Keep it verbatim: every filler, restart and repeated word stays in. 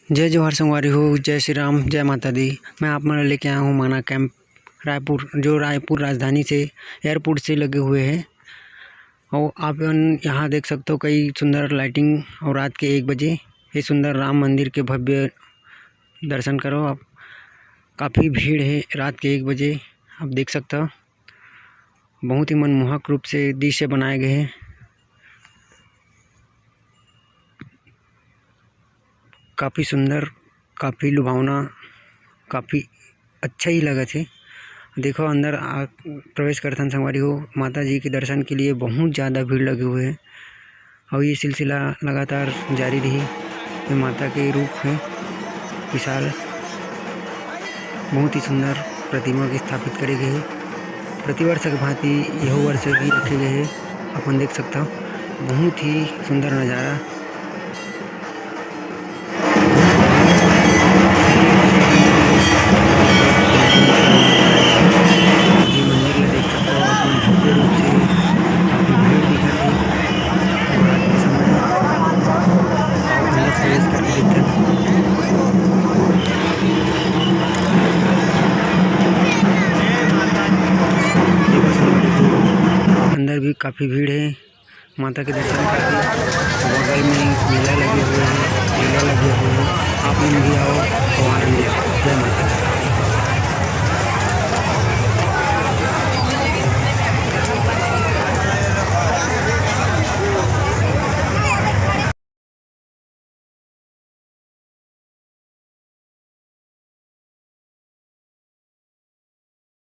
जय जोहार संगवारी हो, जय श्री राम, जय माता दी। मैं आप मन ला लेके आया हूँ माना कैंप रायपुर, जो रायपुर राजधानी से, एयरपोर्ट से लगे हुए है। और आप मन यहाँ देख सकते हो कई सुंदर लाइटिंग, और रात के एक बजे ये सुंदर राम मंदिर के भव्य दर्शन करो आप। काफ़ी भीड़ है रात के एक बजे, आप देख सकते हो। बहुत ही मनमोहक रूप से दृश्य बनाए गए हैं। काफ़ी सुंदर, काफ़ी लुभावना, काफ़ी अच्छा ही लगत हे। देखो अंदर आ, प्रवेश करथन संगवारी हो, माता जी के दर्शन के लिए बहुत ज़्यादा भीड़ लगे हुए हैं। और ये सिलसिला लगातार जारी रही। ये माता के रूप है विशाल, बहुत ही सुंदर प्रतिमा के स्थापित करे गए है। प्रतिवर्ष के भांति यह वर्ष भी रखे गए है। अपन देख सकता हो, बहुत ही सुंदर नज़ारा। जी, मंदिर ला देख सकता हो आप मन, भव्य रूप से काफी भीड़ दिखत हे। रात के समय अंदर प्रवेश करके देखते हैं। अंदर भी काफी भीड़ है। माता के दर्शन करके बगल में मेला लगे हुए हैं, मेला लगे हुए हैं। आप मन भी आओ और आनंद लो। जय माता।